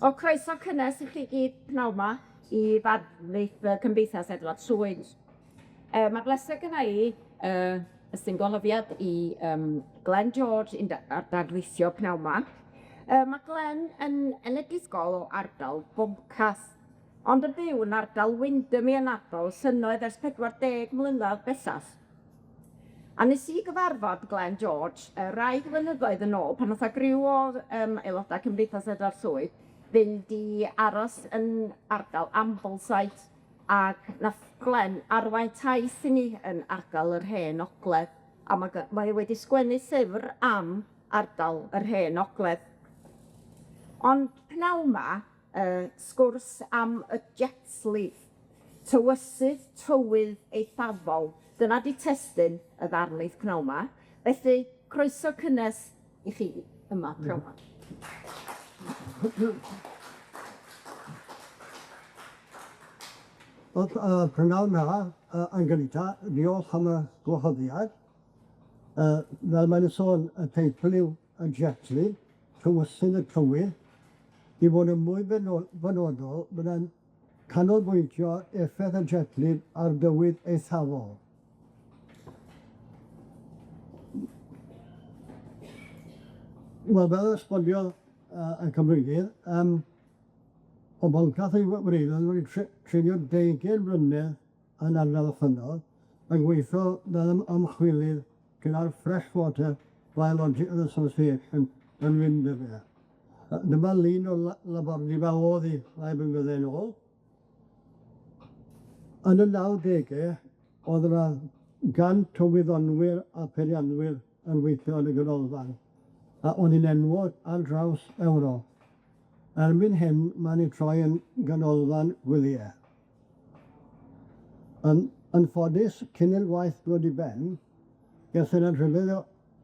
Wel, croeso cynnes i chi gyd pnawn 'ma i ddarlith y Cymdeithas Edward Llwyd. Yy ma'n bleser gynna i yy ystyn gwahoddiad i yym Glenn George i'n darlithio pnawn 'ma. Yy ma' Glenn yn enedigol o ardal Bwncath, ond yn byw yn ardal Windermere yn ardal Llynnoedd ers 40 mlynadd bellach. A nes i gyfarfod Glenn George yy rai flynyddoedd yn ôl pan nath 'na griw o yym aelodau Cymdeithas Edward Llwyd fynd i aros yn ardal Ambleside ac nath Glenn arwain taith i ni yn ardal yr Hen Ogledd, a ma' mae o wedi sgwennu llyfr am ardal yr Hen Ogledd. Ond pnawn 'ma, yy sgwrs am y Jetleaf, tywysydd tywydd eithafol. Dyna 'di testun y ddarlith pnawn 'ma, felly croeso cynnes i chi yma pnawn 'ma. Wel yy prynawn da yy yn gynta, diolch am y gwahoddiad. Yy fel mae'n sôn, y teitl yw Y Jetli, Tywysydd y Tywydd, i fod yn mwy beno- benodol, bydda'n canolbwyntio effaith y Jetli ar dywydd eithafol. Wel, fel esboniodd yy y cyflwynydd, yym o Boncath ei wreiddiol wedi treulio deugain mlynedd yn ardal y ffynnon, yn gweithio fel ymchwilydd gyda'r Freshwater Biological Association yn Windermere. Dyma lun o labordy fel o'dd 'i rai blynydde yn ôl. Yn y nawdege, o'dd yna gant o wyddonwyr a peirianwyr yn gweithio yn y ganolfan, a o'n i'n enwog ar draws Ewrop. Erbyn hyn, mae'n 'i troi yn ganolfan gwylie. Yn anffodus, cyn i'r gwaith ddod i ben, ges i'n rhybudd o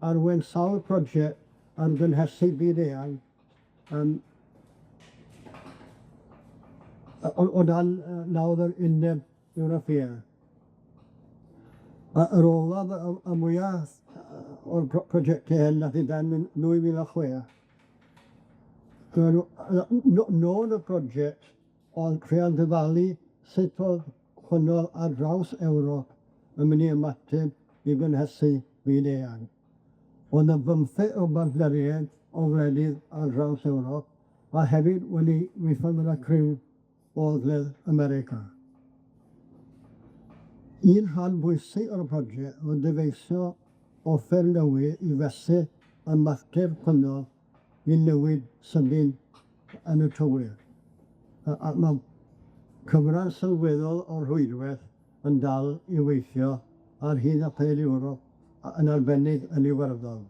arwain sawl prosiect ar gynhesu byd-eang yym o dan nawdd yr Undeb Ewropeaidd. A yr olaf, y mwya o'r prosiecte hyn nath i ben yn 2006. Nod y prosiect oedd trial dyfalu sut o'dd chwynol ar draws Ewrop yn mynd i ymateb i gynhesu byd-eang. O'dd 'na bymtheg o bartneriaid o wledydd ar draws Ewrop, a hefyd wedi weithio gyda criw o Ogledd America. Un rhan bwysig o'r prosiect oedd dyfeisio offer newydd i fesur ymateb chwynol i newid sydyn yn y tywydd. A ma' cyfran sylweddol o'r rhwydwaith yn dal i weithio ar hyd a lled Ewrop, yn arbennig yn Iwerddon.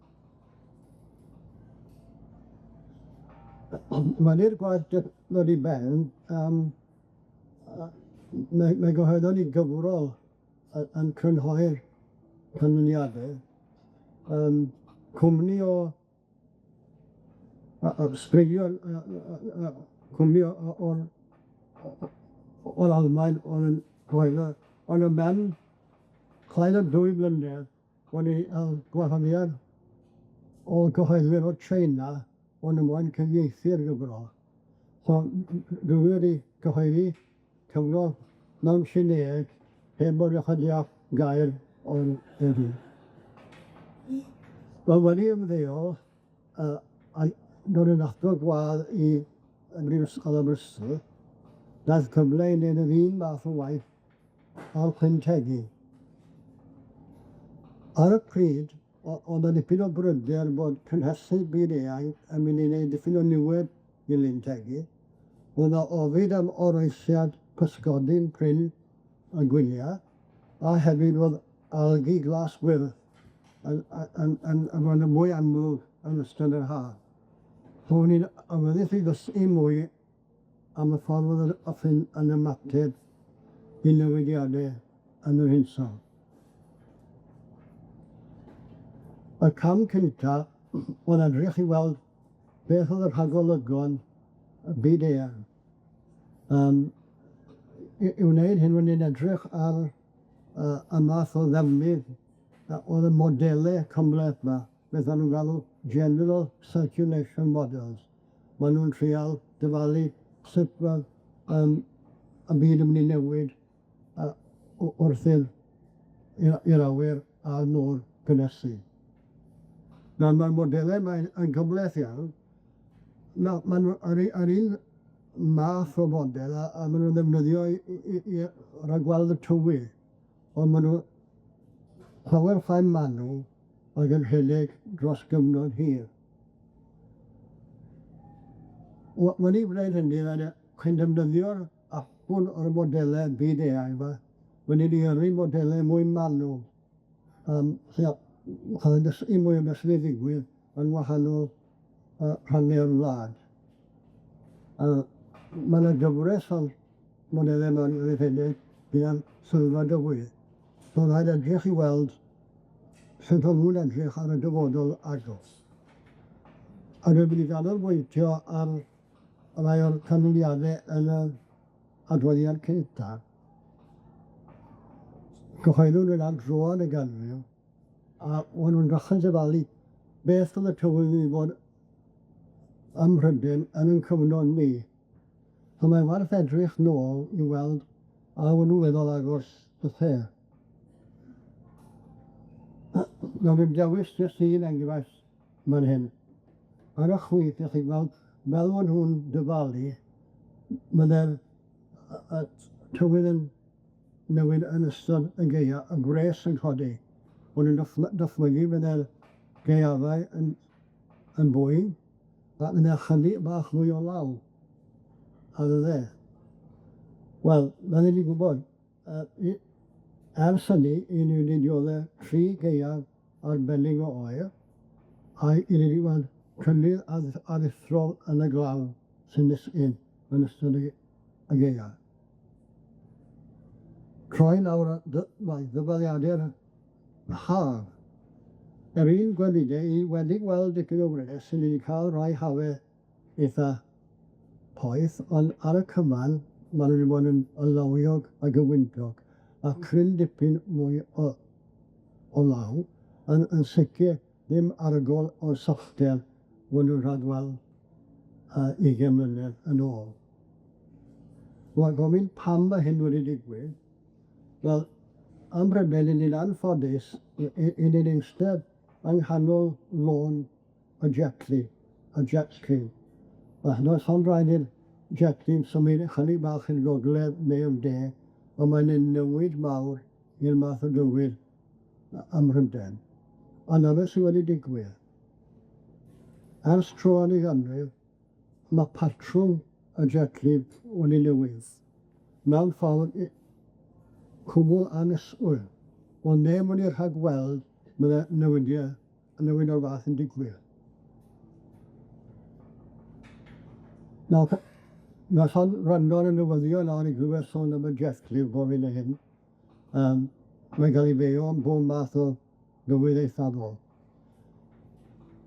Wedi'r gwaith dod i ben, yym mae mae gyhoeddon ni gyfrol yn crynhoi'r canlyniade, yym cwmni o sbringiwr cwmni o'r o'r Almaen o'dd yn cyhoeddo, ond ymhen llai na dwy flynedd, o'n i yn gwahoddiad o gyhoeddwyr o Tsieina, o'n nw moyn cyfieithu'r gyfrol. So dwi wedi cyhoeddi cyfrol mewn Tsieinëeg heb bod yn deall gair o'n heddiw. Wel wedi ymddeol yy a dod yn athro gwadd i y Brifysgol Aberystwyth, daeth cyfle i neud yr un math o waith ar Llyn Ar y pryd, o'dd 'na dipyn o bryder bod cynhesu byd-eang yn mynd i neud dipyn o niwed i Lyn Tegi. O'dd 'na ofid am oroesiad pysgodyn prin y gwylia, a hefyd o'dd algi glas gwyrdd yn yn yn yn fod yn mwy amlwg yn ystod yr ha. So o'n i'n awyddus i ddysgu mwy am y ffordd o'dd yr Offin yn ymateb i newidiade yn yr hinsawdd. Y cam cynta o'dd edrych i weld beth o'dd y rhagolygon y byd eang. Yym i wneud hyn, o'n i'n edrych ar yy y math o ddefnydd o'dd y modele cymhleth 'ma, beth o'n nw'n galw General Circulation Models. Ma' nw'n trial dyfalu sut ma' y byd yn mynd i newid wrth i'r awyr a'r môr cynhesu. Nawr ma'r modele 'ma yn gymhleth iawn. Nawr ma' nw yr un math o fodel a ma' nw'n ddefnyddio i ragweld y tywydd, ond ma' nw llawer llai manwl ag yn rhedeg dros gyfnod hir. Wedi gwneud hynny, chi'n defnyddio'r allbwn o'r modele byd-eang 'ma, wedyn ni yrru modele mwy manwl, lle o'dd yn dysgu mwy o beth sy'n ddigwydd yn wahanol rhannau o'r wlad. Ma' 'na gyfres o'r modele 'ma'n rhedeg gyda'r swyddfa dywydd. So rhaid edrych i weld sut o'n nw'n edrych ar y dyfodol agos. A dwi'n mynd i ganolbwyntio ar rai o'r canlyniade yn y adroddiad cynta. Cyhoeddwn yn ar droad y ganrif, a o'n nw'n dechrau dyfalu beth o'dd y tywydd yn mynd i fod ym Mhrydain yn 'yn cyfnod ni. So mae'n werth edrych nôl i weld a o'n nw weddol agos y lle. Nawr fi'n dewis jyst un enghraifft man hyn. Ar y chwith, 'dach chi'n gweld, fel o'n nhw'n dyfalu, bydde'r y tywydd yn newid yn ystod y gaea, y gwres yn codi. O'n nhw'n dychmygu bydde'r gaeafau yn fwy, a bydde chydig bach mwy o law ar y dde. Wel, fel 'yn ni'n gwbod, ers hynny, 'yn ni wedi diodde 3 gaeaf arbennig o oer, a 'yn ni wedi gweld cynnydd aruthrol yn y glaw sy'n disgyn yn ystod y gaeaf. Troi nawr at ddyfaliade'r haf. Yr un gwendidau i wedi gweld dipyn o wres, 'yn ni wedi cael rhai hafe eitha poeth, ond ar y cyfan, ma' nw wedi bod yn lawiog ag yn wyntog, a cryn dipyn mwy o law, yn sicir ddim arogl o'r sychder o'n nw'n rhagweld 20 mlynedd yn ôl. Wel, gofyn pam ma' hyn wedi digwydd, wel, am Brydain, 'yn ni'n anffodus, 'yn ni'n eistedd yng nghanol lôn y jetli, y jet stream. A hynod son rhaid i'r jetli'n symud ychydig bach i'r gogledd neu'r de, ond mae'n newid mawr i'r math o dywydd ym Mhrydain. A 'na beth sy wedi digwydd. Ers tro yn ei ganrif, ma' patrwm y jetli wedi newid. Mewn ffordd cwbl annisgwyl, ond neb wedi rhagweld bydde newidie, newid o'r fath yn digwydd. Nawr, ma' son wrando ar y newyddion nawr i glywed sôn am y jetli bob hyn a hyn. Mae'n cael ei feio am bob math o dywydd eithafol.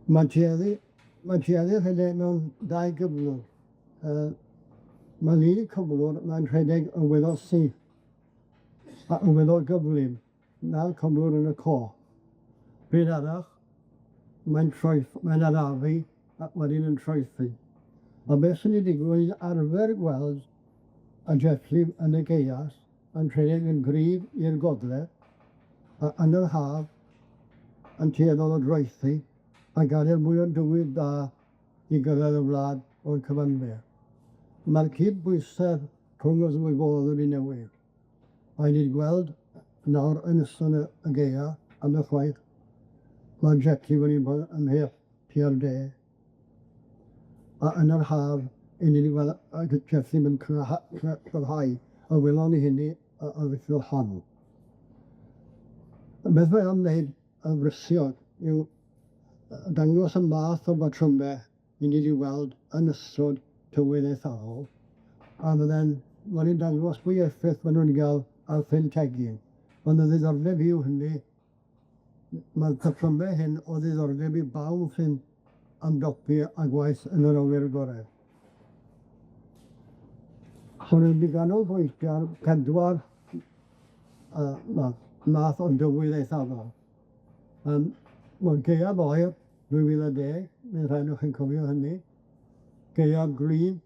Mae'n tueddu rhedeg mewn dau gyflwr. Mae'n un cyflwr, mae'n rhedeg yn weddol syth, a yn weddol gyflym, na'r cyflwr yn y coch. Bryd arall, mae'n arafu, ac wedyn yn troethu. A beth sy'n ei digwydd, arfer gweld y jetli yn y gaeaf yn rhedeg yn gryf i'r gogledd, a yn yr haf yn tueddol o droethi, a gadael mwy o dywydd da i gyrraedd y wlad o'r cyfandir. Ma'r cydbwysedd rhwng y ddwy fodd wedi newid. A ni wedi gweld nawr yn ystod y gaea, am y chwaith, ma'r jetli wedi bod ymhell tua'r de. A yn yr haf, 'yn ni wedi gweld y jetli yn cryfhau, a welon ni hynny yr wythnos hon. Y beth mae am wneud yn frysiog yw dangos y math o batryme i ni wedi weld yn ystod tywydd eithafol, a fydde'n wedi dangos mwy effaith maen nhw'n gael ar Llyn Tegid. Ond y ddiddordeb yw hynny, mae'r patrymau hyn o ddiddordeb i bawb sy'n ymdopi â gwaith yn yr awyr agored. So ni'n mynd i ganolbwyntio ar pedwar math o dywydd eithafol. Wel, gaeaf oer 2010, bydd rhai ohonoch chi'n cofio hynny. Gaeaf gwlyb.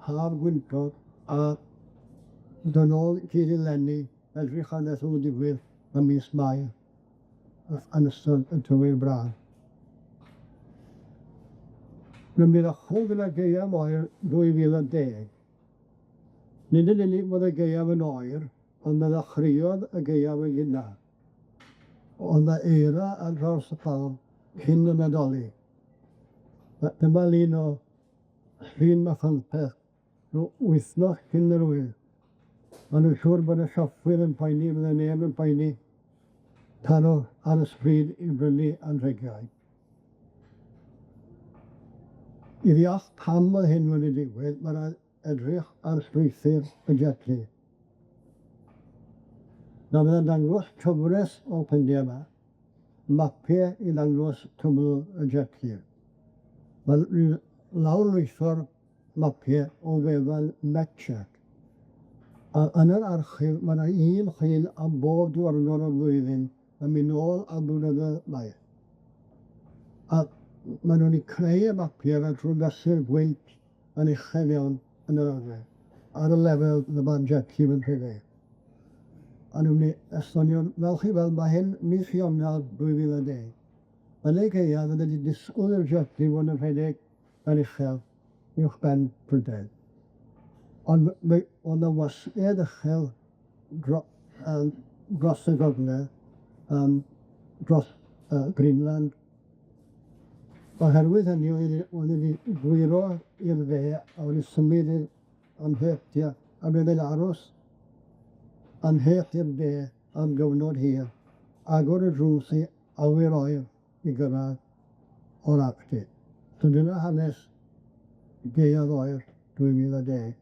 haf gwyntog a dod nôl hyd eleni, edrych ar beth o'dd yn digwydd ym mis Mai yn ystod y tywydd braf. Mi ddechreuodd gyda gaeaf oer 2010. Nid yn unig bod y gaeaf yn oer, ond mi ddechreuodd y gaeaf yn gynnar. O'dd 'na eira ar draws y ffordd cyn y Nadolig. Dyma lun o Llun Machynlleth, rhyw wythnos cyn yr ŵyl. Ma' nw'n siŵr bod y siopwyr yn poeni, fydde neb yn poeni taro ar y stryd i brynu anrhegiau. I ddeall pam oedd hyn wedi digwydd, ma' raid edrych ar strwythur y jetty. Nawr byddai'n dangos cyfres o pwyntiau yma, mapie i ddangos cyflwr y jetty. Ma'n lawrlwytho'r mapie o wefan MetCheck. A yn yr archif ma' 'na un llun am bob diwrnod o'r flwyddyn yn mynd nôl am blynyddoedd maith. A ma' nw 'di creu y mapie 'ma trwy mesur gwynt yn uchel iawn yn yr ardd, ar y lefel y ma'n jetty yn rhedeg. A nw'n mynd i esbonio, fel chi weld, ma' hyn mis Ionawr 2010. Yn y gaeaf, fydden ni'n disgwyl i'r jetty fod yn rhedeg yn uchel uwchben Prydain. Ond mi o'dd 'na wasgedd uchel dro- yym dros y gogledd, yym dros yy Greenland. Oherwydd hynny oedd oedd wedi gwyro i'r dde a wedi symud i'r Antarctica a mi oedd e'n aros ymhell i'r de am gyfnod hir, agor y drws i awyr oer i gyrradd o'r Arctic. So dyna hanes gaeaf oer 2010.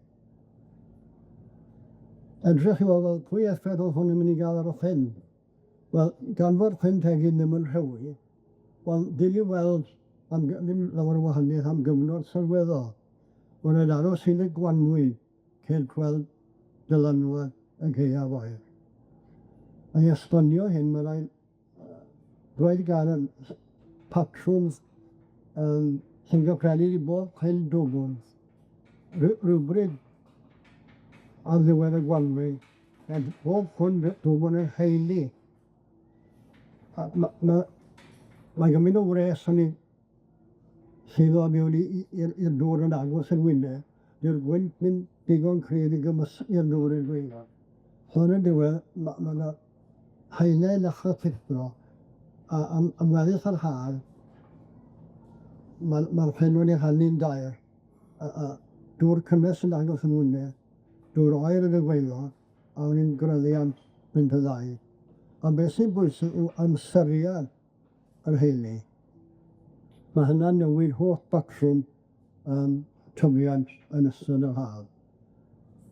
Edrych i weld wel pwy effaith o'dd hwn yn mynd i ga'l ar y llyn? Wel, gan fod Llyn Tegid ddim yn rhewi, wel, dim i weld am ddim lawer o wahaniaeth am gyfnod sylweddol. Wel, yn aros hyd y gwanwyn cyn gweld dylanwad y gaeaf oer. A i esbonio hyn, ma' raid dweud gan y patrwm yym sy'n gyffredin i bob llyn dwfn, rywbryd ar ddiwedd y gwanwyn, Mae bob cwn dwfn yn rheili. A ma' ma' mae gymaint o wres yn 'i llifo mewn i i i'r i'r dŵr yn agos i'r wyneb, dyw'r gwynt ddim digon cryf i gymysgu'r dŵr i'r gwaelod. So yn y diwedd, ma' ma' 'na haenau ddechra llithro, a am am weddill yr haf, ma'r ma'r llyn wedi rhannu'n dair, a dŵr cynnes yn dangos yn wyneb, dŵr oer yn y gwaelod, a o'n i'n greddiant mynd y ddau. Ond beth sy'n bwysig yw amseriad yr rheini. Mae hynna'n newid holl batrwm yym tyfiant yn ystod yr haf.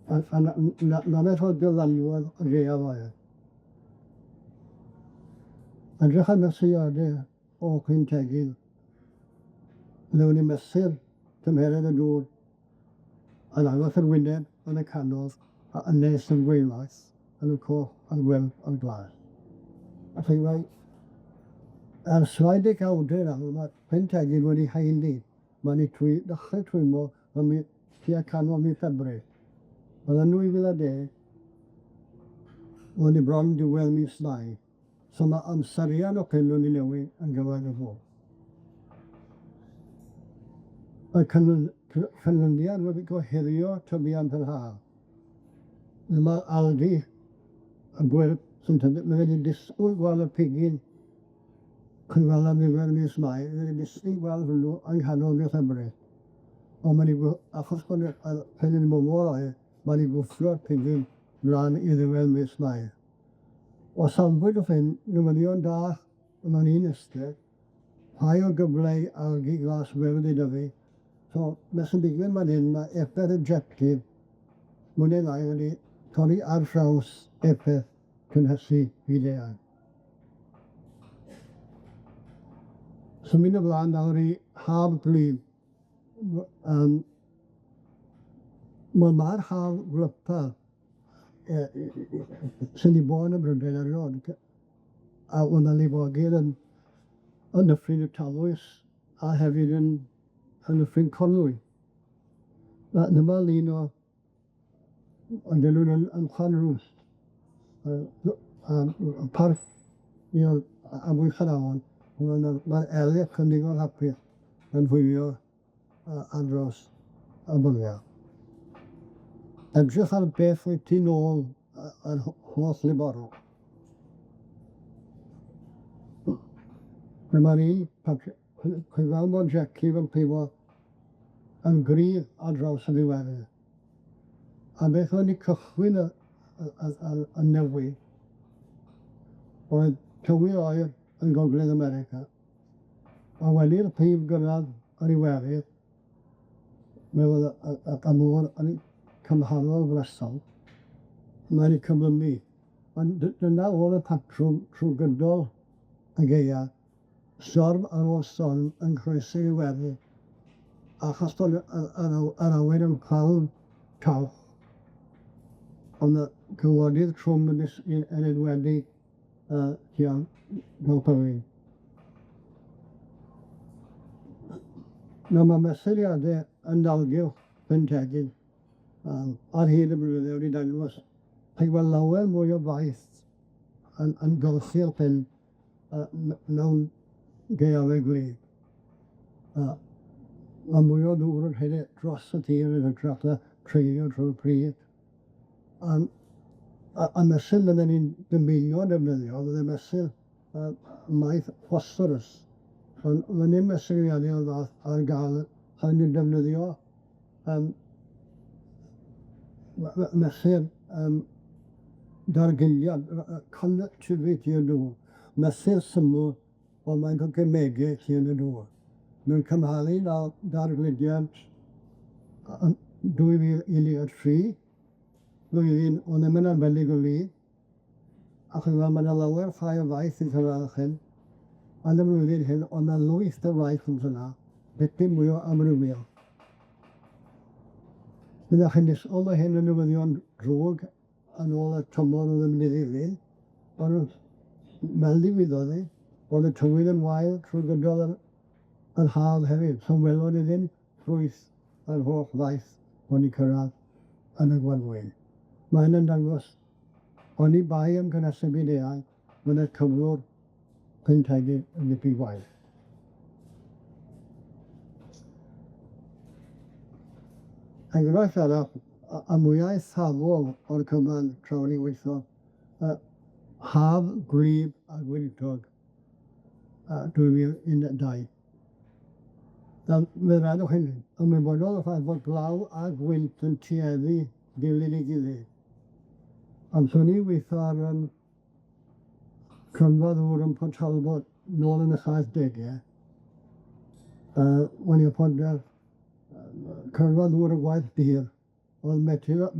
A 'na 'na 'na beth o'dd dylanwad y gaeaf oer. Edrych ar mesuriade o Cwm Tegid, le o'n i'n mesur tymheredd y dŵr yn agos yr wyneb yn y canol a yn nes yn gwaelod, yn y coch a'r gwyrdd a'r glas. A chi'n gweld, ers rhai degawdau nawr, ma' Pentegid wedi haeni, ma' ni trwy ddechrau twymo ym mi- tua canol mis Ebrill. Oedd yn 2010, o'n i bron diwedd mis Mai. So ma' amseriad o hyn wedi newid yn gyfan gwbwl. Mae canlyniad wedi gohirio tyfiant yr haf. Dyma Aldi y gwyrdd sy'n tyfu, ma' wedi disgwyl gweld y pigyn cynfal ar ddiwedd mis Mai, ma' wedi disgwyl gweld hwnnw yng nghanol mis Ebrill. Ond ma' 'di achos bod y y wedi bod mor oer, ma' 'di gwthio'r pigyn mlan i ddiwedd mis Mai. O safbwynt y ffin, newyddion da mewn un ystyr, rhai o gyfleu algi glas wyrdd i dyfu, so beth sy'n digwydd fan hyn, ma' effaith y jetty mwy neu lai wedi torri ar draws effaith cynhesu byd-eang. Symud ymlaen nawr i haf gwlyb. Wel ma'r haf wlypa sy'n 'di bod yn Brydain erioed, a o' 'na lifogydd yn yn Nyffryn y Tafwys a hefyd yn yn Nyffryn Conwy. Dyma lun o ond dyn nhw'n yn Llanrwst, y parth you know, am wyth yr afon, ma'r elyrch yn ddigon hapus yn hwylio ar draws y mynydd. Edrych ar beth wyt ti nôl yr holl liborwch. Dyma ni, fel bod Jackie fel prifo yn gryf ar draws y ddiweddar. A beth oedd 'di cychwyn y newid oedd tywydd oer yn Gogledd America, a wedi'r prif gyrradd yr Iwerydd, mi oedd y môr yn cymharol wresog, mae wedi cyflymu. Ond dyna o'dd y patrwm trw gydol y Gaea, storm ar ôl storm yn croesi'r Iwerydd, achos bod yr awyr yn llawn calch, ond y cawodydd trwm yn yn enwedig tua Gaerffili. Nawr ma' mesuriade yn dalgylch Pentegyn ar hyd y blynydde wedi dangos chi'n gweld lawer mwy o waith yn golchi'r llyn mewn gaeafau gwlyb. Ma' mwy o ddŵr yn rhedeg dros y tir yn hytrach na treulio trwy'r pridd. A mesur fydden ni'n dymuno defnyddio fydde mesur maeth phosphorus, ond ma' ddim mesuriade o'r fath ar ga'l pan ni'n defnyddio mesur dargediad conductivity y dŵr, mesur syml o faint o gemege sy yn y dŵr. Mewn cymharu â dargludiant yn 2013, blwyddyn o'n ddim yn arbennig o wlyb, achos ma' 'na lawer llai o waith yn cyrraedd hyn, yn y flwyddyn hyn, o'dd 'na lwyth o waith yn fyna, dipyn mwy o amrywiol. Byddech chi'n disgwyl ma' hyn yn newyddion drwg yn ôl y tymor o'dd yn mynd i ddilyn, ond fel ddigwyddodd 'i, o'dd y tywydd yn wael trwy gydol yr haf hefyd, so welon ni ddim ffrwyth yr holl waith o'n i cyrradd yn y gwanwyn. Ma' hyn yn dangos, oni bai am cynhesu byd-eang, ma' 'na cyflwr Pentegyn yn dipyn gwaeth. Enghraifft arall, y mwya eithafol o'r cyfan tra o'n i'n weithio, haf gwlyb a gwyntog 2012. Nawr, mi fyddwch chi'n ymwybodol o'r ffaith bod glaw a gwynt yn tueddu dilyn ei gilydd. Ond swn i'n weithio ar cronfa ddŵr yn Port Talbot nôl yn y saithdege, o'n i'n ffonio cronfa ddŵr y gwaith dur, o'dd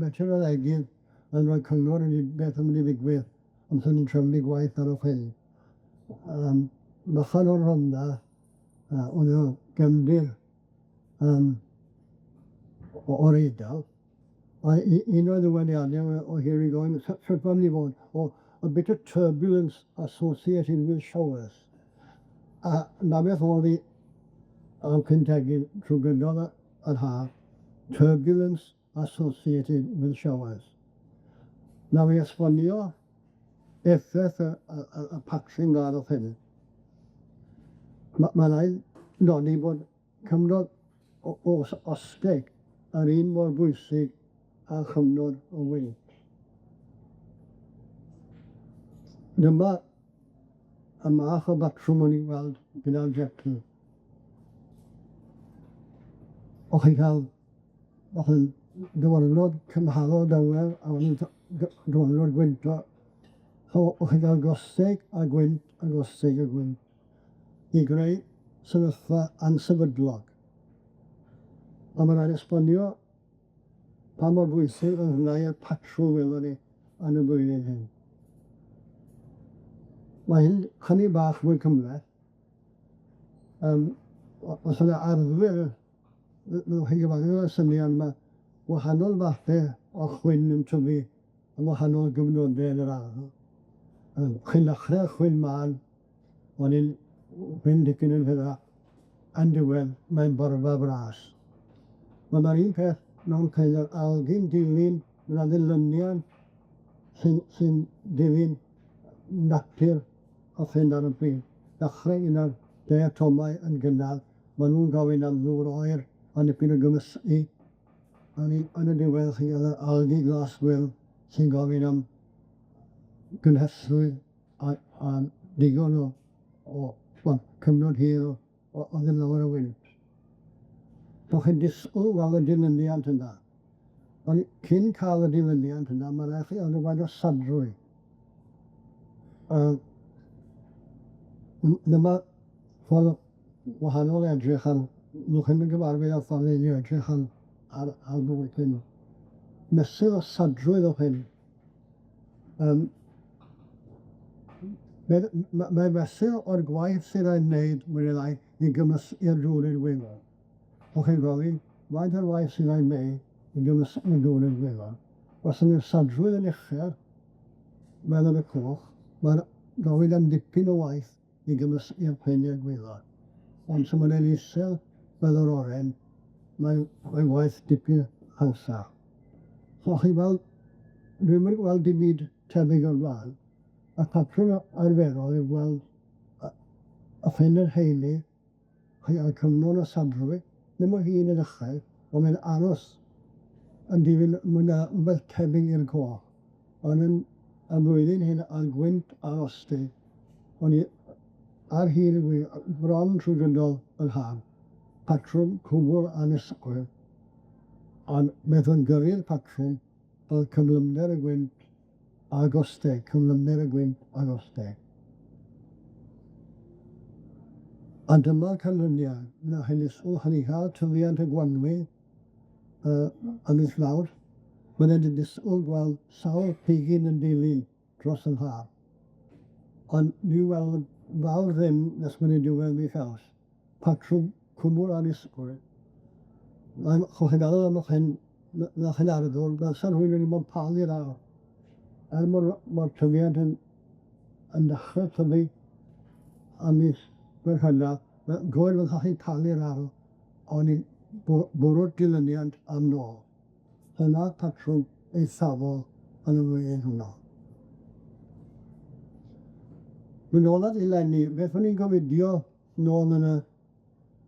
meteorolegydd yn rhoi cyngor i ni beth yn mynd i ddigwydd, ond swn i'n trefnu gwaith ar y ffyn. Noson o'r Rhondda, o'n o gefndir o'r Eidal, a un o'r ddiwydiannau o here we go, sut ma'n mynd i fod, o a bit of turbulence associated with showers. A 'na beth o'dd 'i am Pentegyn trwy gydol yr haf, turbulence associated with showers. Nawr i esbonio effaith y patrwm gath hyn, ma' raid nodi bod cyfnod o osteg yr un mor bwysig â chyfnod o wynt. Dyma y math o batrwm o'n i'n weld gyda'r Jackie. O'ch chi'n cael, o'ch chi'n diwrnod cymharol dawel, a wedyn diwrnod gwyntog. So, o'ch chi'n cael gosteg a gwynt a gosteg a gwynt i greu sefyllfa ansefydlog. A ma' raid esbonio pa mor bwysig oedd hwnna i'r patrwm welon ni yn y blwyddyn hyn. Mae hyn chydig bach mwy cymhleth. Os yna arddwyr, fyddwch chi'n gyfarwydd â'r syniad yma, wahanol fathe o chwyn yn tyfu yn wahanol gyfnodau yn yr ardd. Chi'n dechrau chwyn mân, o'n i'n mynd dipyn yn hyrach, yn diwedd mae'n borfa fras. Wel, ma'r un peth mewn pen yr algyn dilyn, ma' 'na ddilyniant sy'n sy'n dilyn natur y ffyn ar y pryd. Ddechrau un o'r diatomau yn gynnar, ma' nw'n gofyn am ddŵr oer a nipyn o gymysgu, a ni yn y diwedd chi gael yr algae glas gwyrdd sy'n gofyn am gynhesrwydd a a digon o o wel cyfnod hir o o o ddim lawer o wynt. Bo' chi'n disgwl weld y dilyniant yna, ond cyn ca'l y dilyniant yna, ma' rai' chi gael rywfaint o sadrwydd. Dyma ffordd wahanol i edrych ar, newch chi'm yn gyfarwydd â'r ffordd hyn i edrych ar ar ar bywyd hyn. Mesur o sadrwydd o hyn. Yym mae mesur o'r gwaith sydd raid wneud mwy neu lai i gymysgu'r dŵr i'r gwaelod. O'ch chi'n gofyn, faint o'r waith sydd raid wneud i gymysgu'r dŵr i'r gwaelod? Os ydy'r sadrwydd yn uchel, fel yn y coch, ma'r gofyn am dipyn o waith i gymysgu'r pen i'r gwaelod. Ond os ma'n isel fel yr oren, mae'n mae'n waith dipyn hawsach. So chi'n weld, dwi'm yn gweld dim byd tebyg o'r blaen. Y patrwm arferol yw gweld y y ffen yr heili, chi a'r cyfnod o sadrwy, ddim o hyn i ddechrau, ond mae'n aros yn dilyn mwy na rwbeth tebyg i'r coch. Ond yn y flwyddyn hyn a'r gwynt a'r osti, o'n i ar hyd y bron trwy gydol yr haf, patrwm cwbl annisgwyl, ond methwn gyrru'r patrwm oedd cyflymder y gwynt a'r gosteg, cyflymder y gwynt a'r gosteg. A dyma'r canlyniad, na chi'n disgwyl, chi'n ei cael tyfiant y gwanwyn ym mis Mawrth, bydden i'n disgwyl gweld sawl pigyn yn dilyn dros yr haf. Ond dwi weld fawr ddim nes mynd i diwedd mis Awst. Patrwm cwmwl annisgwyl. Mae'n, ch'o' chi'n meddwl am 'ych fel chi'n arddwr, fel sa rhywun wedi bod yn palu'r ardd. Er mor ma'r tyfiant yn yn dechre tyfu ym mis Gorffennaf, ma' gywir fel sa chi'n palu'r ardd, o'n i'n bwrw'r dilyniant am nôl. Dyna'r patrwm eithafol yn y flwyddyn hwnnw. Mynd nôl at eleni, beth o'n i'n gofidio nôl yn y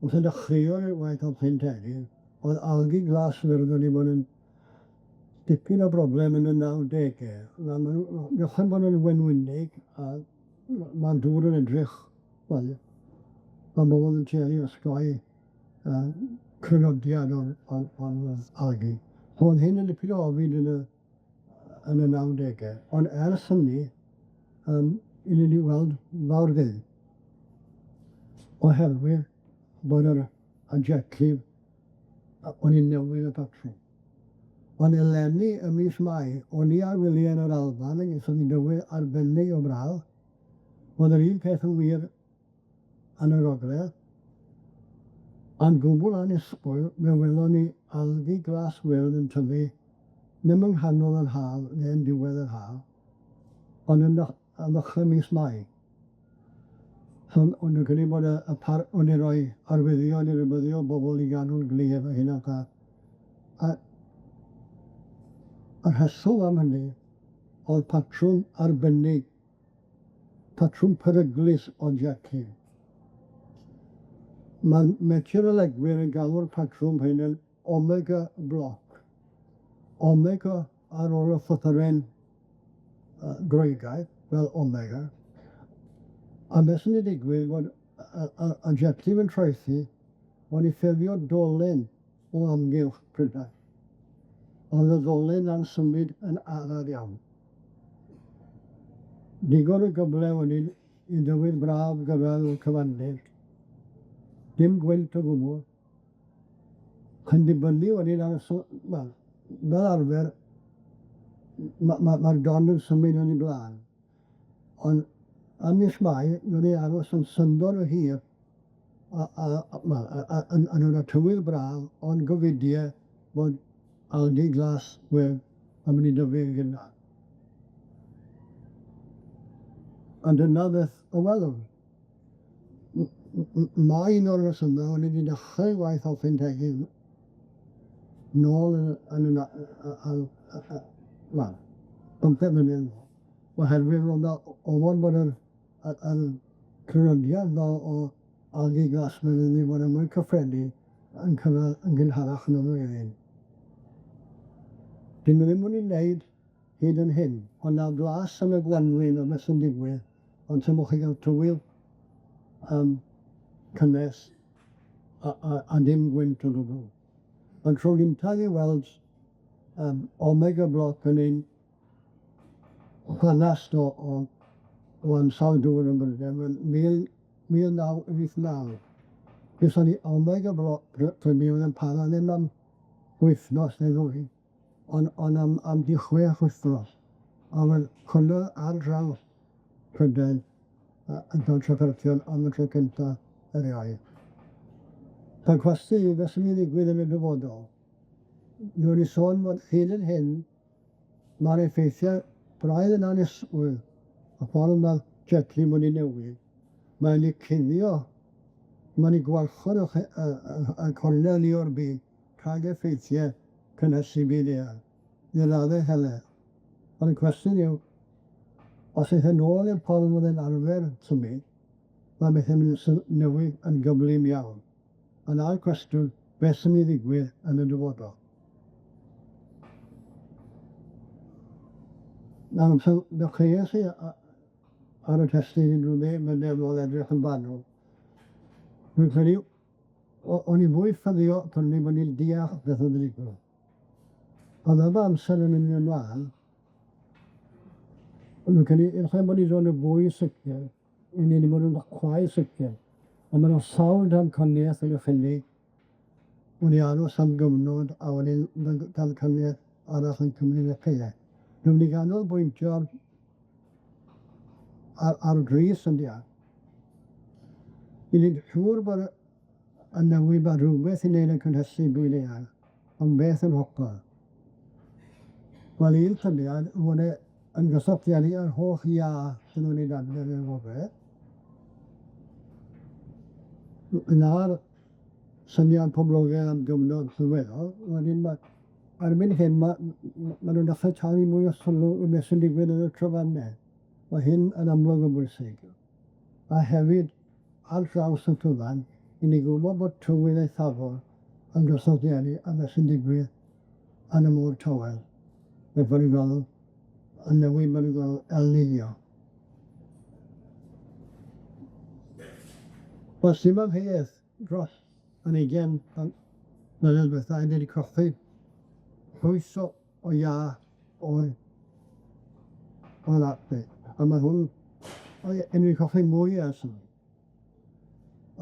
wrth y dechreuodd y waith o Penteri, oedd algi glas wyrdd wedi bod yn dipyn o broblem yn y 90au. Ma' nw gychwyn bod yn wenwynig a ma'r dŵr yn edrych, wel, ma' bobol yn tueddu osgoi crynodiad o'r o'r o'r algi. O'dd hyn yn dipyn o ofid yn y yn y 90au, ond ers hynny, yym, 'yn ni 'di weld fawr ddim, oherwydd bod yr objective o'n i'n newid y patrwm. Ond eleni ym mis Mai, o'n i ar wyliau yn yr Alban, a gethon ni dywydd arbennig o braf, o'dd yr un peth yn wir yn yr ogledd, a'n gwbwl annisgwyl, fe welon ni algi glas wyrdd yn tyfu, ddim yng nghanol yr haf neu yn diwedd yr haf, ond yn yn ddechrau mis Mai. So o'n nhw'n credu bod y y par- o'n i roi arwyddion i rybuddio bobol i gadw'n glir a hyn a'r llall. A y rheswm am hynny o'dd patrwm arbennig, patrwm peryglus o Jackie. Ma'n meteorolegwyr yn galw'r patrwm hyn yn omega block. Omega ar ôl y llythyren Groegaidd, fel omega. A beth sy'n digwydd bod y y y jetliw yn troethi, o'n i ffurfio dolen o amgylch Prydain. Oedd y ddolen 'na'n symud yn araf iawn. Digon o gyfle wedyn i dywydd braf gyrraedd y cyfandir. Dim gwynt o gwbwl. Yn dibynnu wedyn ar y wel, fel arfer, ma' ma' ma'r don yn symud yn 'i bla'n, ond ym mis Mai, mi o'n i aros yn syndod o hir, a a a wel, a a yn yn y tywydd braf, ond gofidie bod algae glas wyrdd yn mynd i dyfu yn gynnar. Ond dyna beth y welwn. Mae un o'r resyme o'n i 'di dechrau gwaith Hopin Tegin. nôl yn y yn y na- yy yy wel, 15 mlynedd yn ôl, oherwydd o'dd 'na ofon bod yr y yr crynodiad 'na o algae grass yn mynd i fod yn mwy cyffredin yn cyrradd yn gynharach yn y flwyddyn. Dyn nw ddim wedi wneud hyd yn hyn, ond 'na flas yn y gwanwyn o beth sy'n digwydd, ond symwch chi gael tywydd yym cynnes a a a dim gwynt o gwbwl. Ond tro gyntaf i weld yym Omega Block yn un llanast o o o ansawdd dŵr yn Brydain, wel 1989. Geson ni Omega Block premium yn para ddim am wythnos neu ddwy, on' on' am am 'di chwech wythnos, a roedd hwnna ar draws Prydain yy yn ca'l trafferthion am y tro cynta erioed. Ta'n cwestiwn yw beth sy'n mynd i ddigwydd yn y dyfodol. Mi o'n i sôn fod hyd yn hyn, ma'r effeithiau braidd yn anisgwyl, y ffordd ma'r jet stream wedi newid, mae'n 'u cuddio, mae'n 'u gwarchod y y y y cornel ni o'r byd rhag effeithiau cynhesu byd eang, i raddau helaeth. Ond y cwestiwn yw, os aeth e nôl i'r ffordd o'dd e'n arfer symud, ma' pethe'n mynd i newid yn gyflym iawn. A 'na'r cwestiwn, beth sy'n mynd i ddigwydd yn y dyfodol? Nawr, so ddechreuais i ar y testun unrhyw ddeg mlynedd nôl edrych yn fanwl. Dwi'n credu o'n i'n fwy ffyddiog pan o'n i'n deall beth oedd yn digwydd. Ond fel ma' amser yn mynd ymlaen, dwi'n credu ella bod ni dod yn fwy sicir, i ni 'di bod yn chwaith sicir, ond ma' 'na sawl damcaniaeth yn y ffili, o'n i aros am gyfnod a wedyn ma' damcaniaeth arall yn cymryd y lle. Dwi'n mynd i ganolbwyntio ar ar dri syniad. I ni'n siŵr bod y newid ma' rhywbeth i wneud â cynhesu byd eang. Ond beth yn hollol? Wel, un syniad fod e yn gysylltiedig â'r holl iâ sy'n mynd i adfer i'r gogledd. Na'r syniad poblogaidd am gyfnod sylweddol, wedyn ma' erbyn hyn ma' ma' nw'n dechrau talu mwy o sylw i beth sy'n digwydd yn y trofannau. Ma' hyn yn amlwg yn bwysig. A hefyd, ar draws y cyfan, 'yn ni'n gwybod bod tywydd eithafol yn gysylltiedig â beth sy'n digwydd yn y môr tawel, beth maen nhw'n galw y newid maen nhw'n galw El Niño. Wel, sdim amheuaeth dros yn ugian mlynedd dwetha, ni 'di colli llwyth o o iâ o'r o'r Arctic, a ma' hwn o ie, yn colli mwy ers hynny.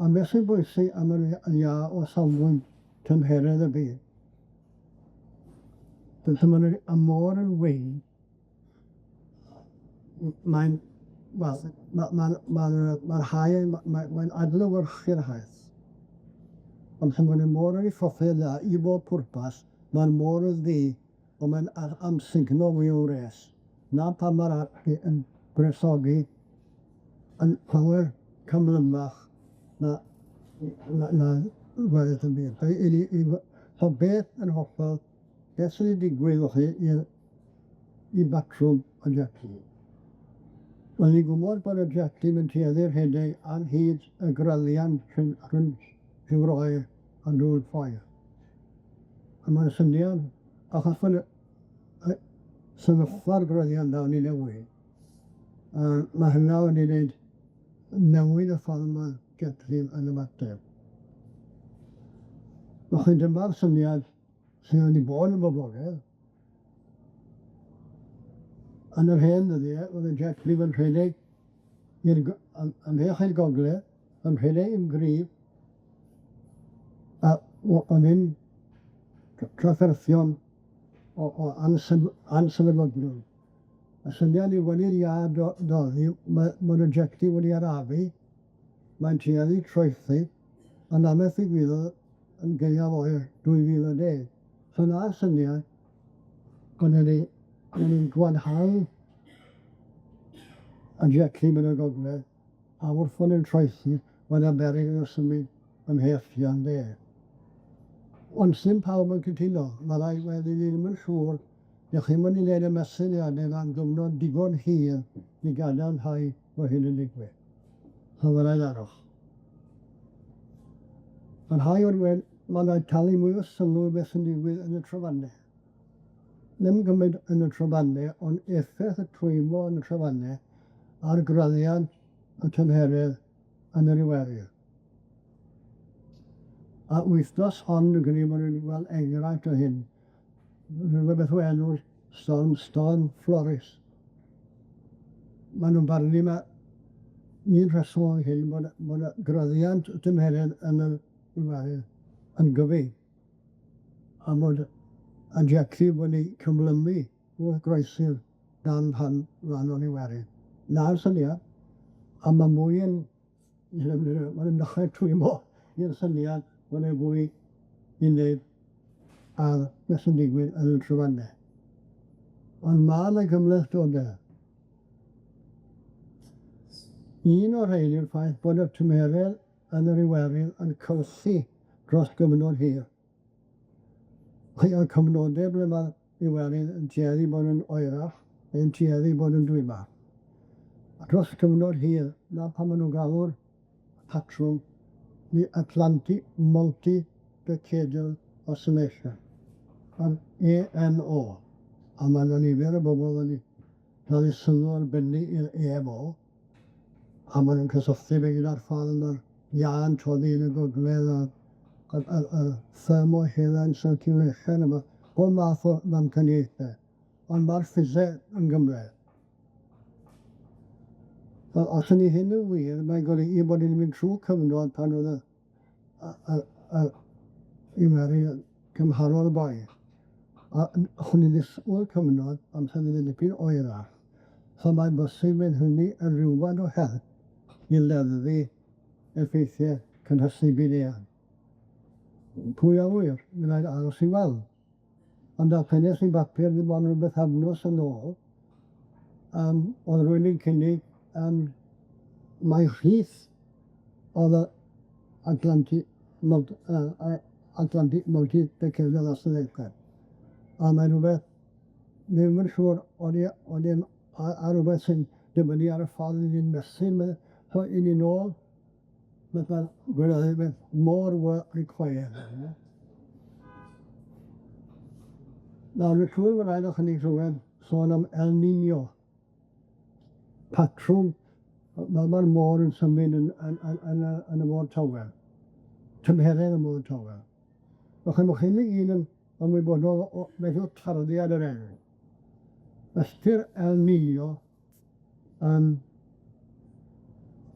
Ond beth sy'n bwysig am yr iâ o safbwynt tymheredd y byd, dyna ma' y môr yn wyn, mae'n, wel, ma' ma'r ma'r ma'r haul, ma' mae'n adlewyrchu'r haul. Ond pan ma'r môr yn ei choffi yna, i bob pwrpas, ma'r môr yn ddu, ond mae'n amsugno fwy o wres. 'Na pam ma'r arch yn gwresogi yn llawer cyflymach na na na gweddill y byd. I i i so beth yn hollol, beth sydd wedi digwydd felly i'r i batrwm y jet stream? Wel, ni'n gwybod bod y jet stream yn tueddu rhedeg ar hyd y graddiant rhwng rhwng rhyw oer a dŵr poeth. A ma'r syniad, achos bod y y sefyllfa'r graddiant 'na wedi newid, ma' hynna wedi neud newid y ffordd ma' jet stream yn ymateb. Felly dyma'r syniad sydd wedi bod yn boblogaidd. Yn yr hen ddyddie, o'dd y jet stream yn rhedeg i'r ymhell i'r gogledd, yn rhedeg yn gryf, a o'n i'n trafferthion o o ansefydlogrwydd. Y syniad yw wedi i'r iâ doddi, ma' ma'r wedi arafu, mae'n tueddu troelli, ond am beth ddigwyddodd yn gaeaf oer 2010. So 'na'r syniad, o'n ni o'n ni'n gwanhau y jet stream yn y gogledd, a wrth fod yn troelli, ma' 'na beryg o symud ymhell tua'r dde. Ond sdim pawb yn cytuno, ma' rai wedyn ni ddim yn siŵr, dach chi'm yn 'i neud y mesuriade am gyfnod digon hir i gadarnhau bo' hyn yn digwydd. So ma' raid aros. Ma' rhai o'r we- ma' raid talu mwy o sylw i beth sy'n digwydd yn y trofannau. Ddim gymryd yn y trofannau, ond effaith y twymo yn y trofannau ar graddiant y tymheredd yn yr Iwerydd. A wythnos hon, dwi'n credu bod ni'n gweld enghraifft o hyn. Rhywbeth beth o enw'r Storm, Storm Floris. Maen nhw'n barnu ma' un rheswm am hyn bod bod y graddiant y tymheredd yn yr Iwerydd yn gyfyng. A bod objective wedi cyflymu wrth groesi'r dan rhan ran o'r Iwerydd. 'Na'r syniad, a ma' mwy yn ma'n dechrau twymo i'r syniad bo' 'ne fwy i wneud ar beth sy'n digwydd yn y trofannau. Ond ma' 'na gymhlethdode. Un o'r rhein yw'r ffaith bod y tymheredd yn yr Iwerydd yn cyrchu dros gyfnod hir. Rhai o'r cyfnode ble ma'r Iwerydd yn tueddu bod yn oerach, neu'n tueddu bod yn dwymach. A dros cyfnod hir, 'na pam ma' nw'n galw'r patrwm the Atlantic Multi-Decadal Oscillation, yr AMO. A ma' 'na nifer o bobol wedi talu sylw arbennig i'r AMO, a ma' nw'n cysylltu fe gyda'r ffordd ma'r iâ'n toddi yn y gogledd a y y y thermohaline circulation a ma' pob math o ddamcaniaethe, ond ma'r ffiseg yn gymhleth. Wel, os ydy hyn yn wir, mae'n golygu bod ni'n mynd trwy cyfnod pan oedd y y y y Iwerydd yn cymharol boeth. A chwn i ddisgwyl cyfnod amser fydd yn dipyn oerach. So mae'n bosib fydd hynny yn rywfaint o help i leddfu effeithiau cynhesu byd-eang. Pwy a ŵyr, mi raid aros i weld. Ond darllenes i bapur ddim ond ryw bythefnos yn ôl, yym o'dd rywun yn cynnig yym mai rhith o'dd y Atlantic Mult- yy yy Atlantic Multi-Decadal Oscillation. A mae'n rwbeth ddim yn siŵr o'n i o'n i'n a a rwbeth sy'n dibynnu ar y ffordd 'yn ni'n mesur 'my, so 'yn ni nôl fatha gwelodd e more work required. Nawr, rwy'n siŵr fod rai o'ch chi clywed sôn am El Niño, patrwm fel ma'r môr yn symud yn yn yn yn y yn y môr tawel, tymheredd y môr tawel. Wel, chimod, chi'm i gyd yn ymwybodol o beth yw tarddiad yr enw. Ystyr El Niño yn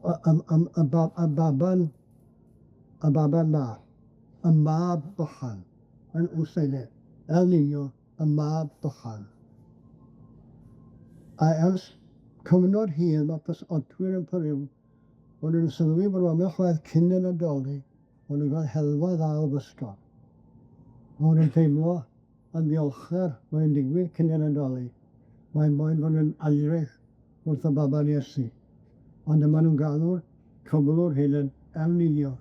y y y y ba- y baban y baban bach, y mab bychan, yn yn Saesneg, El Niño, y mab bychan. A ers cyfnod hir ma' pysgotwyr yn Peru, o'n nw'n sylwi bod ambell waith cyn y Nadolig, o'n nw'n cael helfa dda o bysgod. O'n nw'n teimlo yn ddiolchgar mae'n digwydd cyn y Nadolig, mae'n moyn fod yn aerach wrth y baban Iesu. Ond dyma nw'n galw'r cyflwr hyn yn El Niño.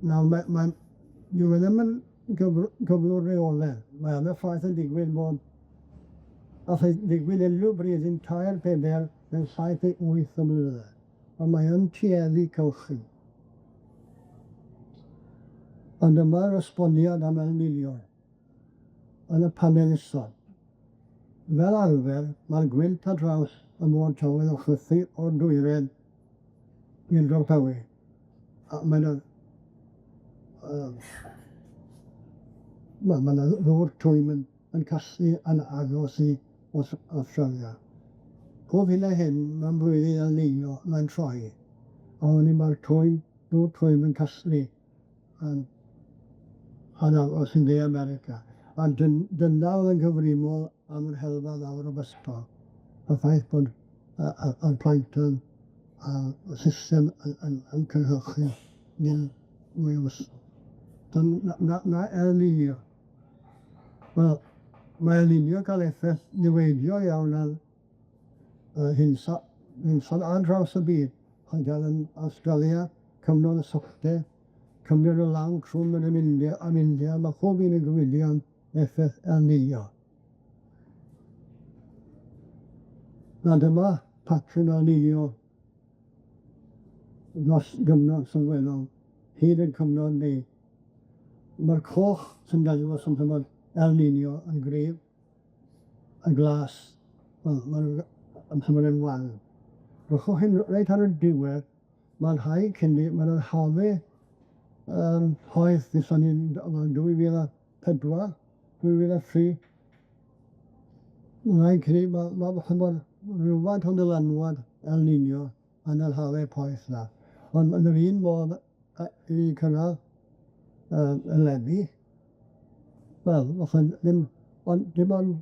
Nawr mae mae'n dyw e ddim yn gyflwr reoledd, mae ambell waith yn digwydd bod all e ddigwydd unrhyw bryd yn tair, pedair neu saith neu wyth o blynydde, ond mae yn tueddu cylchu. Ond dyma'r esboniad am El Niño yn y panel isod. Fel arfer, mae'r gwynt ar draws y môr tywydd yn chwythu o'r dwyrain i'r gorllewin, a mae 'na yy wel, ma' 'na ddŵr twym yn yn casglu yn agos i Awstralia. Pob hyn a hyn, mewn blwyddyn El Niño, mae'n troi, a wedyn ma'r twym, dŵr twym yn casglu yn yn agos yn De America. A dyna oedd yn gyfrifol am yr helfa fawr o bysgod, y ffaith bod y y y plankton a'r system yn yn yn cynhyrchu mwy o bysgod. Dyna 'na 'na El Niño. Wel, mae El Niño yn ca'l effaith niweidiol iawn ar yy hinsa- hinsawdd ar draws y byd, ond fel yn Awstralia, cyfnod y sychder, Cymryd y law trwm yn yr India, am India, ma' pob un yn gofidio am effaith El Niño. Na dyma patrwm El Niño dros gyfnod sylweddol, hyd ein cyfnod ni. Ma'r coch sy'n dangos yn tymor El Niño yn gryf, y glas, wel, ma'n yn tymor yn wan. Rhowch hyn reit ar y diwedd, ma'n rhai cynni, ma'n yr hafu yym poeth ddethon ni'n yn 2004, 2003. Mae'n credu ma' ma' ch'mod rywfaint o ddylanwad El Niño yn yr hafau poeth 'na, ond yn yr un modd yy i cyrradd yy eleni, wel, o'ch yn ddim ond dim ond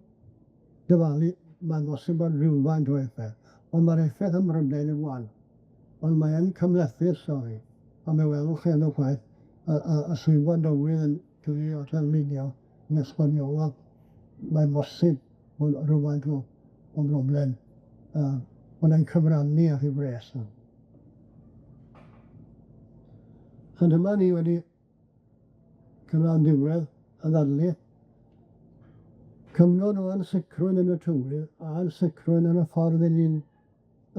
dyfalu, mae'n bosib bod rywfaint o effaith, ond ma'r effaith ym Mhrydain yn wan, ond mae yn cymhlethu'r stori, a mi welwch chi yn y chwaith y y y swyddfa dywydd yn cyfeirio at El Niño yn esbonio, wel, mae'n bosib bod rywfaint o o broblem yy bod e'n cyfrannu at y gwres 'na. So dyma ni wedi cyrradd diwedd y ddarlith. Cyfnod o ansicrwydd yn y tywydd a ansicrwydd yn y ffordd 'yn ni'n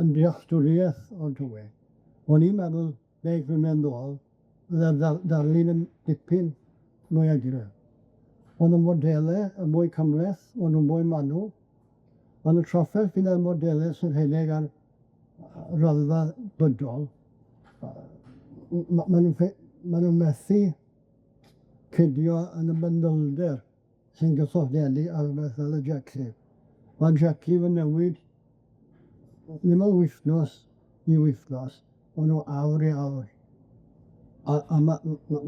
yn dealltwriaeth o'r tywydd. O'n i'n meddwl ddeg mlynedd nôl, fydde'r darlun yn dipyn mwy eglur. Ond y modele yn mwy cymhleth, o'n nw'n mwy manwl, ond y trafferth gyda'r modele sy'n rhedeg ar raddfa bydol, ma' nw'n ma' nw'n methu cydio yn y manylder sy'n gysylltiedig â rwbeth fel y Jacklif. Ma'r Jacklif yn newid ddim o wythnos i wythnos, ond o awr i awr. A a ma'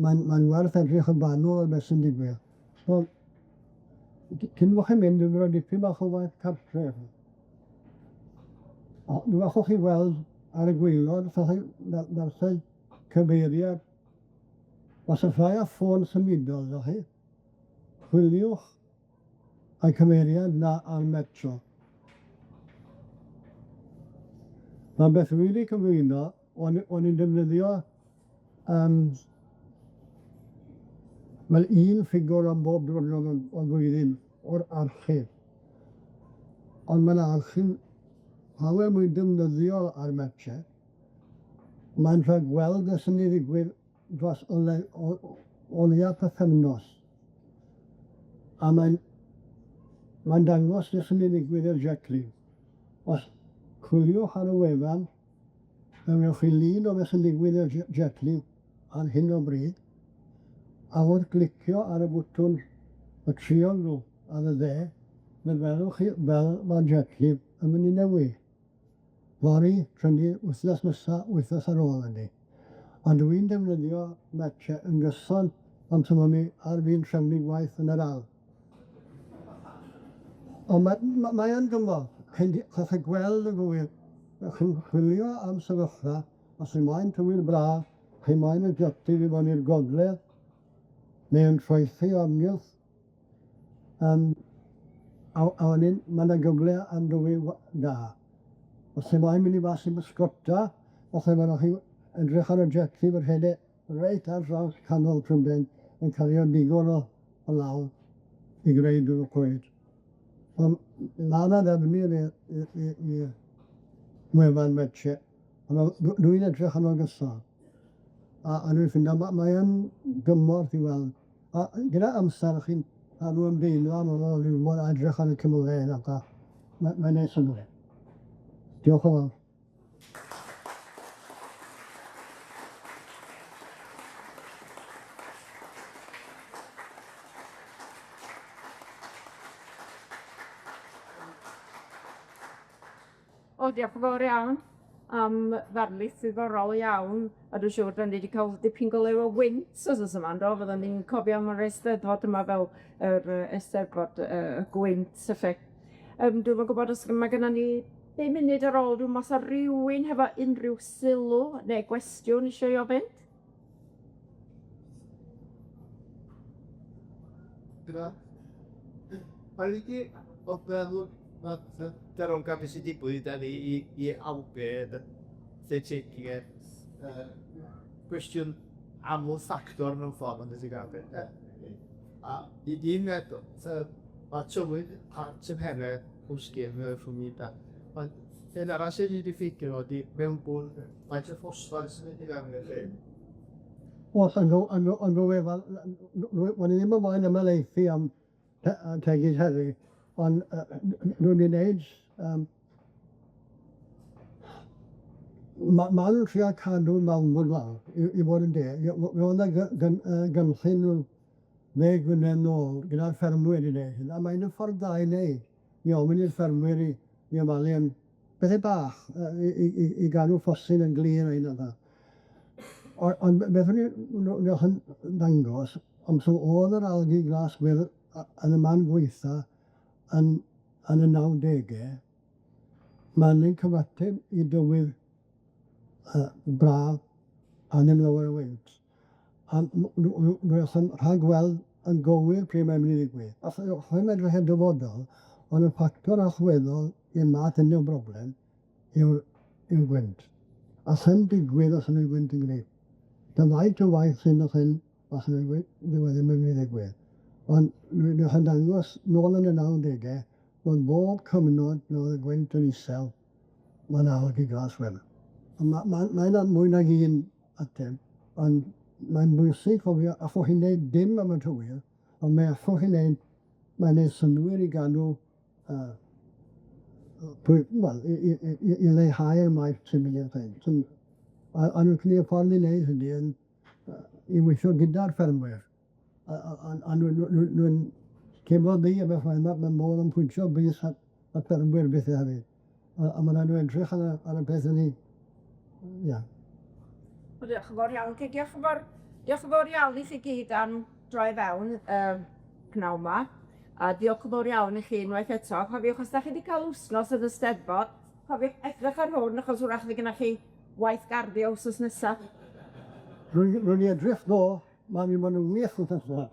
ma'n ma'n werth edrych yn fanwl ar beth sy'n digwydd. So, cyn bo' chi'n mynd, dwi'n roi dipyn bach o waith cartref. O, mi allwch chi weld ar y gwaelod, os allwch chi ddarllen cyfeiriad. Os o's rhai â ffôn symudol 'da chi, chwiliwch y cyfeiriad 'na ar Metro. Ma' beth dwi 'di cyflwyno, o'n o'n i'n defnyddio yym wel un ffigwr am bob diwrnod o'r flwyddyn o'r archif. Ond ma' 'na archif llawer mwy defnyddiol ar Mercher. Mae'n rhagweld beth sy'n mynd i ddigwydd dros o le- o o leia pythefnos. A mae'n mae'n dangos beth sy'n mynd i ddigwydd i'r Jaclyn. Os chwiliwch ar y wefan, fe wnewch chi lun o beth sy'n digwydd i'r Jaclyn ar hyn o bryd, a wrth glicio ar y bwtwn y triongl ar y dde, fe welwch chi fel mae'r Jaclyn yn mynd i newid. Fory, prynu, wythnos nesa, wythnos ar ôl hynny. Ond dwi'n defnyddio Mercher yn gyson am pan o'n i ar fin trefnu gwaith yn yr ardd. Ond ma' ma' mae yn gymorth, chi'n chi'n gweld y gywir, chi'n chwilio am sefyllfa, os chi moyn tywydd braf, chi moyn y jypti i fod i'r gogledd, neu yn troethi o amgylch. Yym a a wedyn ma' 'na gyfle am dywydd da. Os chi moyn mynd i fas i bysgota, os ma' chi edrych ar y jetty fy rhedeg reit ar draws canol Prydain yn cario digon o o law i greu dŵr coed. Ond ma' 'na ddefnydd i i i i wefan Mercher, a ma' dwi'n edrych arno'n gyson. A a dwi'n ffindo ma' mae yn gymorth i weld A gyda amser chi'n cadw ymdeimlo am ôl ryw a edrych ar y cymylau hyn a mae'n neud synnwyr. Diolch yn fawr. O, diolch yn fawr iawn am ddarlith ddiddorol iawn, a dwi'n siŵr 'dan ni 'di ca'l dipyn go lew o wynt wsos yma yndo, fyddwn ni'n cofio am yr Eisteddfod yma fel yr yy Eisteddfod yy y gwynt felly. Dwi'm yn gwbod os ma' gynnon ni bum munud ar ôl, dwi'm os 'a rywun hefo unrhyw sylw neu gwestiwn isio 'i ofyn? Dyna. Mae'n i o feddwl ma' darogan be' sy'n digwydd 'dan ni i i awdur lle ti'n yy cwestiwn. aml ffactor mewn ffordd yn dydi Gabi? A i un meddwl, mae tywydd a tymheredd pwysig rhwng i da. Ond un arall sydd wedi ffeindio ydy mewnbwn faint o ffosffad sy'n mynd i fewn i'r lle. Wel, yn yn yn rywle fel, o'n i ddim yn moyn ymhelaethu am tegid heddi, ond nhw'n 'di neud ma' nw'n trio cadw mewnbwn lawr, i fod yn deg, mi o'dd 'na gynllun rw 10 mlynedd nôl gyda'r ffermwyr i neud hynna, a mae'n y ffordd da i neud, i ofyn i'r ffermwyr i ofalu am bethe bach, i gadw ffosydd yn glir a hyn a that. Ond beth o'n i yn ddangos, ond so o'dd yr algi glas gwyrdd yn y man gweitha yn y 90au, ma'n yn cyfateb i dywydd braf a ddim lawer o wynt. A m- rhagweld yn gywir pryd mae'n mynd i ddigwydd. Allai edrych ar dyfodol, ond y ffactor allweddol i'r math hyn o broblem yw'r gwynt. A sy'n digwydd os ydy'r gwynt yn gwneud. Dyma faint o waith sy'n os hyn, os ydy'r gwynt, dyw e ddim yn mynd i ddigwydd. Ond mi yn dangos nôl yn y 90au, bod bob cyfnod lle oedd y gwynt yn isel, mae'n algi glas gwyrdd. A ma' 'na mwy nag un ateb, ond mae'n bwysig cofio, allwch chi wneud dim am y tywydd, ond mae allwch chi wneud, mae'n neud synnwyr i gadw, wel, i leihau'r maith sy'n mynd i'r pen. A nhw'n credu y ffordd i wneud hynny yn i weithio gyda'r ffermwyr. A nhw'n teimlo fi am y ffordd yma, ma' modd yn pwyntio bys at y ffermwyr beth hefyd. A ma' raid nhw edrych ar y peth hynny. Ia. Wel, diolch yn fawr iawn. Diolch yn fawr, diolch yn fawr iawn i chi gyd am droi fewn pnawn 'ma. A diolch yn fawr iawn i chi unwaith eto. Cofiwch, os 'dach chi 'di cael wsnos yn y Steddfod, cofiwch edrych ar hwn, achos wrach fydd gennych chi waith garddio wsos nesa. Rwy'n edrych ddo, ma'n mynd yn wych wthnos yma.